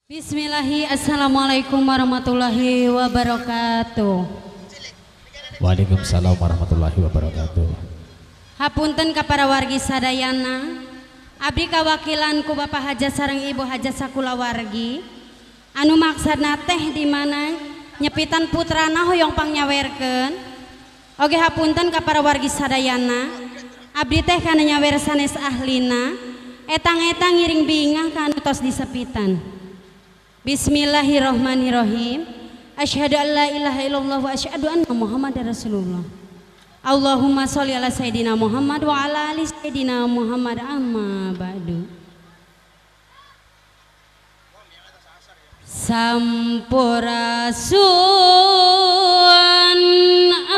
Bismillahi, assalamualaikum warahmatullahi wabarakatuh. Waalaikumsalam warahmatullahi wabarakatuh. Hapunten ka para wargi sadayana, abdi kawakilan ku Bapak Hajat sareng Ibu Hajat sakulawargi anu maksudna teh di mana nyepitan putrana hoyong pangnyawerkeun. Oge hapunten ka para wargi sadayana, abdi teh kana nyawer sanes ahlina, etang-etang ngiring bingah ka anu tos disepitan. Bismillahirrahmanirrahim. Asyhadu an la ilaha illallah wa asyhadu anna Muhammadar Rasulullah. Allahumma sholli ala sayyidina Muhammad wa ala ali sayyidina Muhammad, amma ba'du. Sampurasun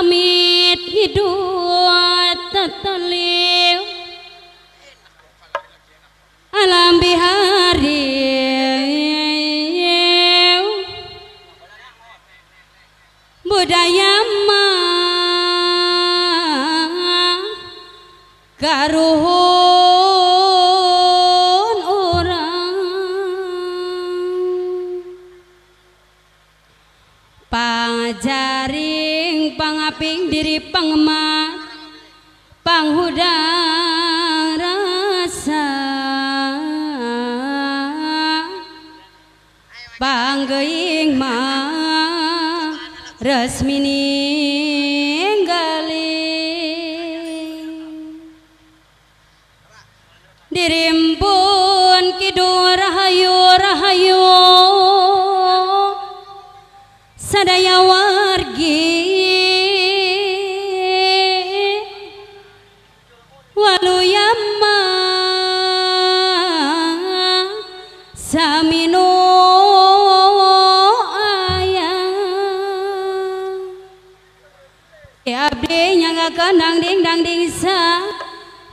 amit hidup tataliw alam bihari budaya mah karuhun urang pangajaring pangaping diri pangemat panghudang rasa panggeuing mah resmi ninggali dirimpun kidung rahayu rahayu sadaya wargi waluyama saminu abdi nyangga kandang ding dang ding sa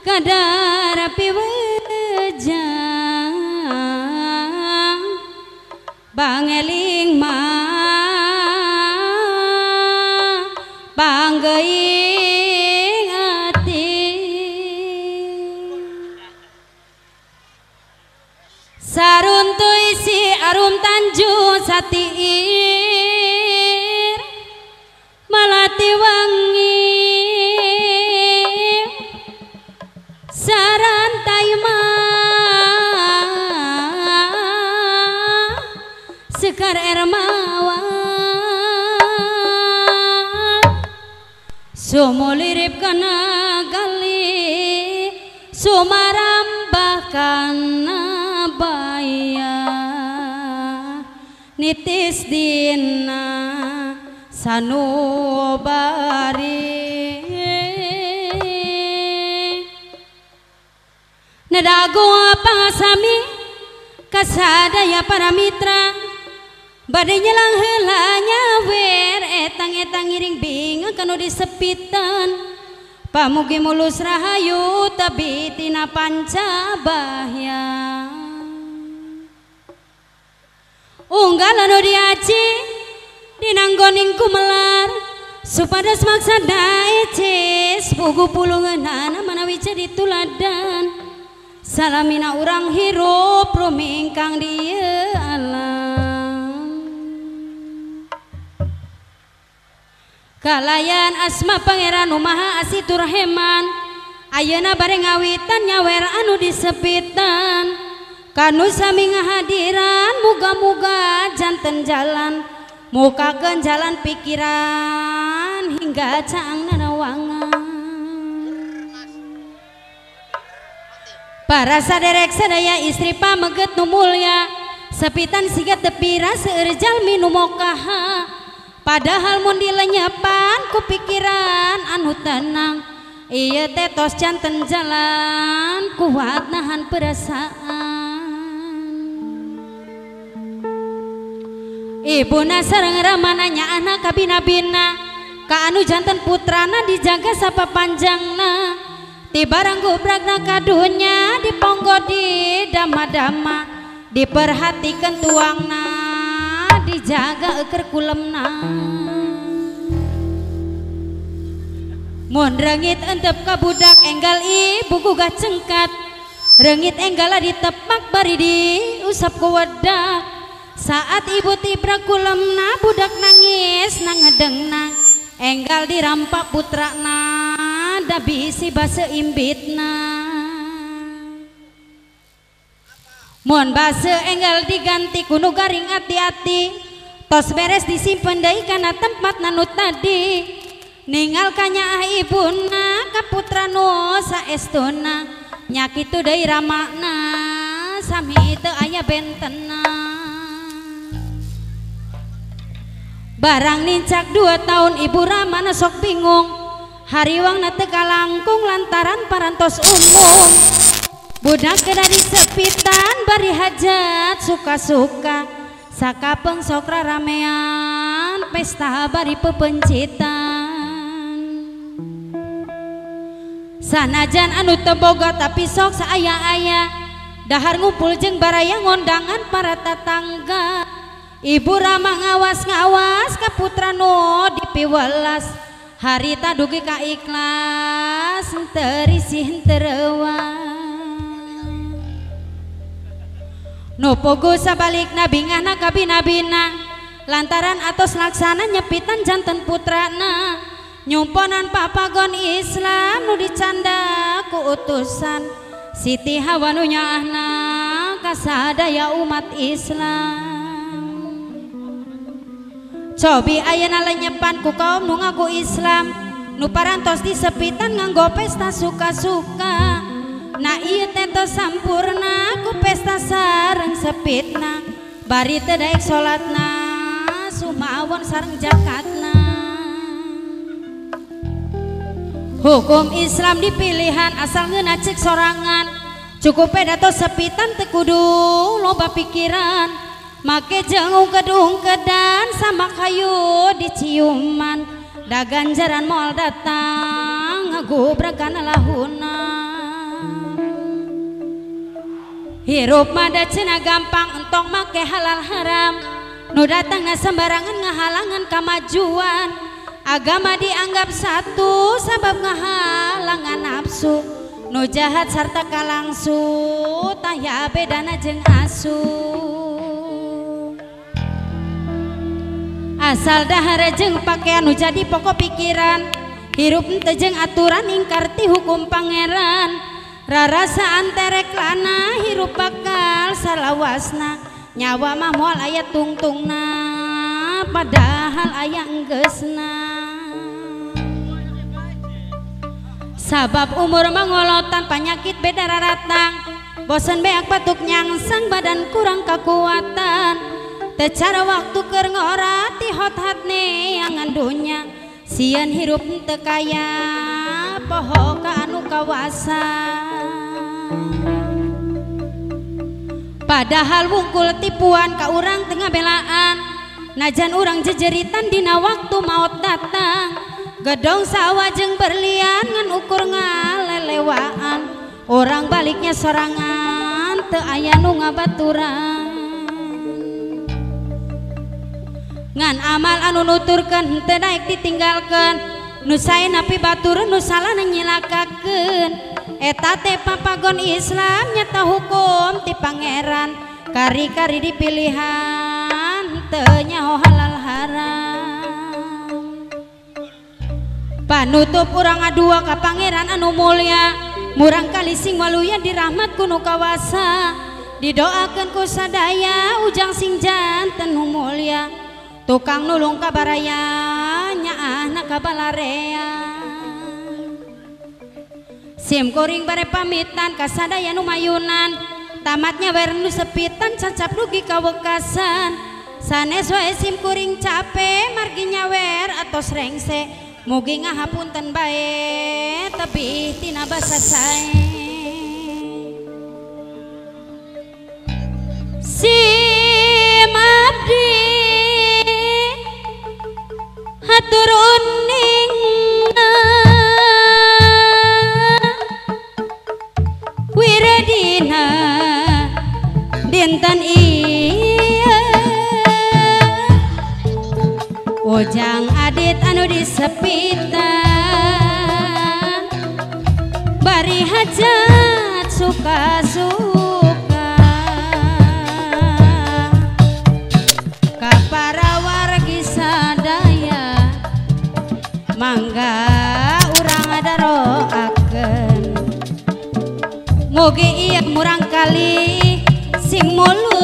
kadar piwejang bangeling ma panggeuing ati saruntuy si arum tanjung satiir malati wangi sarantai ma sekar ermawa sumulirip kana gali sumarambah kana baya nitis dina sanubari nedago pangasami kasadaya para mitra bade nyelang heula nyawer etang-etang ngiring bingung kanu disepitan pamugi mulus rahayu tabi tina panca bahya unggal anu diaji dinanggoning kumelar supados maksada eces pugu pulungeunana manawi jadi tuladan salamina urang hirup rumingkang dieu alam kalayan asma pangeran nu maha asih tur raheman ayeuna bade ngawitan nyawer anu disepitan kanu sami ngahadiran muga-muga janten jalan mukakeun jalan pikiran hingga caang nanawangan para saderek sadaya istri pameget nu mulya sepitan siga tepira seueur jalmi nu mokaha padahal mun dilenyepan ku pikiran anu tenang ieu teh tos janten jalan kuat nahan perasaan. Ibuna sareng ramana nyaahna kabina-bina ka anu janten putrana dijaga sapa panjangna ti barang gubragna kadunya diponggo di dama-dama diperhatikan tuangna dijaga eker kulemna mun reungit entep ka budak enggal ibu gugah cengkat reungit enggala ditepak bari diusap ku wedak Saat ibu tibra kulemna budak nangis nangedengna enggal dirampak putrana da bisi base imbitna. Mun base enggal diganti kuno garing ati-ati tos beres disimpen deui kana tempat nanu tadi. Ningal kanyaah ibuna ka putra nu saestuna nya kitu deui ramana sami teu aya bentena. Barang nincak 2 tahun ibu ramana sok bingung hariwangna teu kalangkung lantaran parantos umum. Budak kena disepitan bari hajat suka-suka sakapeng sok ramean pesta bari pepencitan. Sanajan anu teu boga tapi sok saaya-aya dahar ngumpul jeung baraya ngondangan para tatangga. Ibu rama ngawas-ngawas ka putra nu dipiwelas harita dugi ka ikhlas henteu risih henteu reuwas. Nu pogo sabalikna bingahna ka bina-bina lantaran atos laksana nyepitan janten putrana. Nyumponan papagon Islam nu dicanda ku utusan Siti Hawa nu nyaahna kasadaya umat Islam. Cobi ayeuna lenyepan ku kaum nu ngaku Islam nu parantos disepitan nganggo pesta suka-suka. Na ieu teh tos sampurna ku pesta sareng sepitna bari teu daek salatna sumawon sareng jakatna. Hukum Islam dipilihan asal ngeunah ceuk sorangan cukup peda tos sepitan teu kudu loba pikiran. Make jeung ungked-ungkedan sama kayu diciuman da ganjaran moal datang ngagubrakan lahuna. Hirup mah da cenah gampang entong make halal haram nu datangna sembarangan ngahalangan kamajuan. Agama dianggap satu sabab ngahalangan nafsu nu jahat sarta kalangsu taya bedana jeung asu. Asal dahar jeung pakaian nu jadi pokok pikiran hirup teu jeung aturan ingkar ti hukum pangeran. Rarasaan terek lana hirup bakal salawasna nyawa mah moal aya tungtungna padahal aya enggeusna. Sabab umur mangolotan panyakit beda raratang bosen beak batuk nyangsang badan kurang kekuatan. Teu cara waktu keur ngora ti hot-hot neangan dunya sieun hirup teu kaya poho ka anu kawasa. Padahal wungkul tipuan ka urang teu ngabelaan najan urang jejeritan dina waktu maot datang. Gedong sawah jeung berlian ngan ukur ngalelewaan orang baliknya sorangan teu aya nu ngabaturan. Ngan amal anu nuturkeun henteu daek ditinggalkeun nu sae napi batur nu salah nyilakakeun. Eta teh papagon Islam nyata hukum ti pangeran kari-kari dipilihan teu nyaho halal haram. Panutup urang ngadua ka pangeran anu mulia murang kali sing waluya dirahmat ku nu kawasa. Didoakeun ku sadaya ujang sing janten nu mulia tukang nulung ka baraya nyaahna ka balarea. Sim kuring bare pamitan ka sadaya nu mayunan tamatnya wer nu sepitan cacap dugi ka wekasan. Sanes wae sim kuring cape margi nyawer atos rengse mugi ngahapunten bae tebih tina basa sae. Sim abdi hatur uningna wiradina dinten ieu ujang adit anu disepitan bari hajat suka-suka. Mangga urang adaroakeun. Mugi ieu murang kali sing mulus.